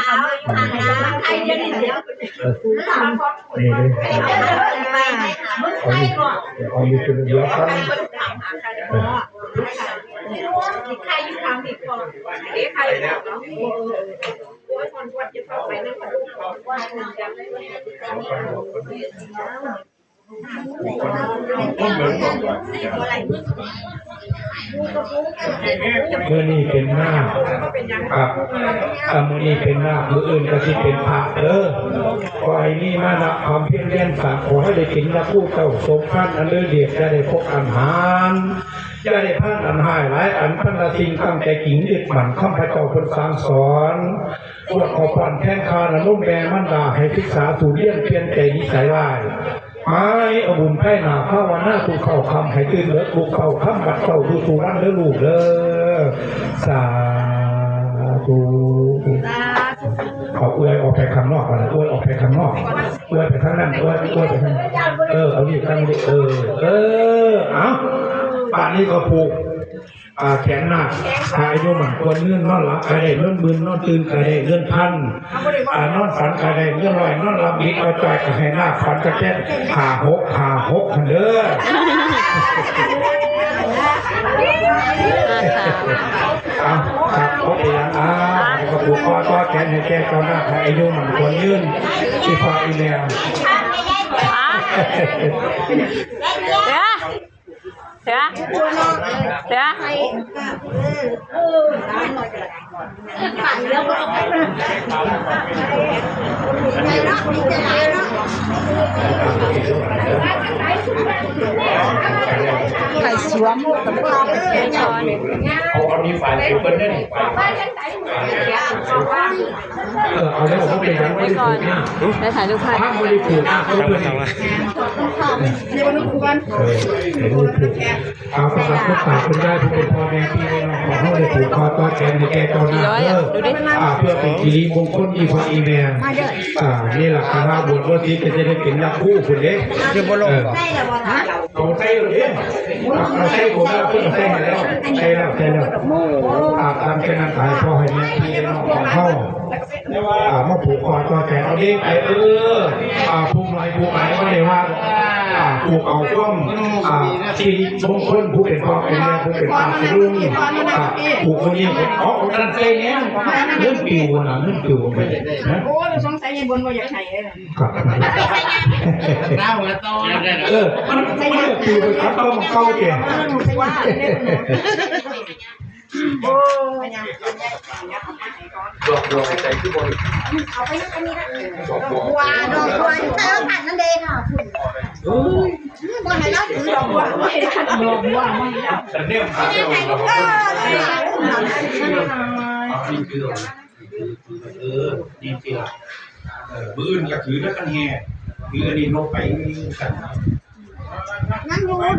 ເອີ ນີ້ເດ້ ເອົານີ້ ເອົານີ້ເປັນດຽວກັນ ເອີ ມື້ນີ້ເປັນນາກ ອ່າ ອ່າ ມື້ນີ້ເປັນນາກ ມື້ອື່ນກໍຊິເປັນພະເດີ. ຂໍໃຫ້ມີມານະຄວາມພຽນວຽງສາ ຂໍໃຫ້ໄດ້ເປັນຍາຄູເຈົ້າສົມພານອັນເລີດເລີດ ຢ່າໄດ້ພົບອັນຫານ ຢ່າໄດ້ຜ່ານອັນຮ້າຍຫຼາຍອັນ ພັນລະສິ່ງຕັ້ງໃຈຈິງ ຍຶດໝັ້ນຄຳພະເຈົ້າເພິ່ນສັ່ງສອນ. ບວດຂໍພອນແທນຂ້ານະນົມແມ່ມານດາ ໃຫ້ສຶກສາສູດຮຽນ ປ່ຽນໃຈນິໄສຮ້າຍ ໝາຍເອົາບຸນໄພໜ້າ ພາວະນາທຸກເຊົ້າຄ່ຳ ໃຫ້ຕື່ນເລີກລຸກເຊົ້າຄ່ຳ ບັດເຊົ້າຢູ່ສູ່ວັນເດີລູກເດີ. ສາທຸ ສາທຸ. ເອົາອວຍອອກໄປຂ້າງນອກ ອວຍອອກໄປຂ້າງນອກ ອວຍໄປທາງນັ້ນ ອວຍ ອວຍໄປທາງ ເອີ ເອົານີ້ຕັ້ງນີ້ ເອີ ເອີ ເອົາ ບາດນີ້ກໍຜູກ ອ່າ ແຂນນາກ ໃຫ້ອາຍຸໝັ້ນຂວັນຍືນ ນອນຫຼັບກໍໄດ້ເງິນໝື່ນ ນອນຕື່ນກໍໄດ້ເງິນພັນ ອ່າ ນອນຝັນກໍໄດ້ເງິນຮ້ອຍ ນອນຫຼັບດີກໍຈ່ອຍ ກໍໃຫ້ນາກຝັນກະແຕ່ຫ້າຫົກ ຫ້າຫົກຫັ້ນເດີ. ເອົາ ຄັບ ບໍ່ເປັນຫຍັງ ເອົາ ກໍຜູກຄໍຕໍ່ແຂນໃຫ້ແກ່ເຈົ້ານາກ ໃຫ້ອາຍຸໝັ້ນຂວັນຍືນ ອີ່ພໍ່ອີ່ແມ່ ອ່າ ເສືອ ເສືອ ເສືອ ໄປສວມ ເອົາອັນນີ້ໄປເພິ່ນເດ້. ເອີ ເອົາແລ້ວ ບໍ່ເປັນຫຍັງ ບໍ່ໄດ້ຜູກນາກ ໄດ້ຖ່າຍຮູບໃຫ້ ຖ້າບໍ່ໄດ້ຜູກນາກ ເພິ່ນ ເອີ ເອົາ ສຳລັບຄຸນຕາຄຸນຍາຍ ຜູ້ເປັນພໍ່ແມ່ພີ່ແມ່ນ້ອງຂອງເຮົາ ໄດ້ຜູກຄໍຕໍ່ແຂນໃຫ້ແກ່ເຈົ້ານາກເດີ ອ່າ ເພື່ອເປັນສິລິມົງຄົນ ອີ່ພໍ່ອີ່ແມ່ ອ່າ ນີ້ລະ ຄະນະບວດບໍ່ຕິດ ກໍຈະໄດ້ເປັນຍາຄູພຸ້ນເດ້ ເອີ ເອົາໃສ່ເລີຍເດ້ ເອົາໃສ່ໂຕໜ້າເພິ່ນໃສ່ໃຫ້ແລ້ວ ໃສ່ແລ້ວ ໃສ່ແລ້ວ ອ່າ ຫຼັງຈາກນັ້ນກໍໃຫ້ພໍ່ໃຫ້ແມ່ພີ່ນ້ອງຂອງເຮົາ ອ່າ ມາຜູກຄໍຕໍ່ແຂນເອົາເດ້ໄປ ເອີ ອ່າ ຜູກໜ້ອຍຜູກຫຼາຍບໍ່ໄດ້ວ່າ ອ່າ ຜູກເອົາຄວາມ ອ່າ ສິລິມົງຄົນ ຜູ້ເປັນພໍ່ເປັນແມ່ ຜູ້ເປັນປ້າເປັນລຸງ ອ່າ ຜູກຄົນນີ້ ເອົາ ເອົານັ້ນໃສ່ແດ່ ເງິນປິວນະ ເງິນປິວໄປນະ ໂອ້ຍ ສົງໄສຍາຍບົນບໍ່ຢາກໃຫ້ ຄັບ ໜ້າຫົວໂຕ ເອີ ມັນ ມັນຈະປິວໄປກັບຕ້ອງເກົ່າແກ ດອກບົວໃສ່ໃຈຄືບໍ່ ດອກບົວ ດອກບົວ ດອກບົວ ເອີ ຜັດນັ້ນເດ້ ເອີຍ ບໍ່ໃຫ້ລາວຖືດອກບົວ ດອກບົວ ດອກບົວ ອັນນີ້ມັນຄື ເອີ ນີ້ຄືລະ ເອີ ມື້ອື່ນກໍຖືນະຄັນແຮ່ ຖືອັນນີ້ນົບໄປກັນ ຍັງຢູ່ດອກ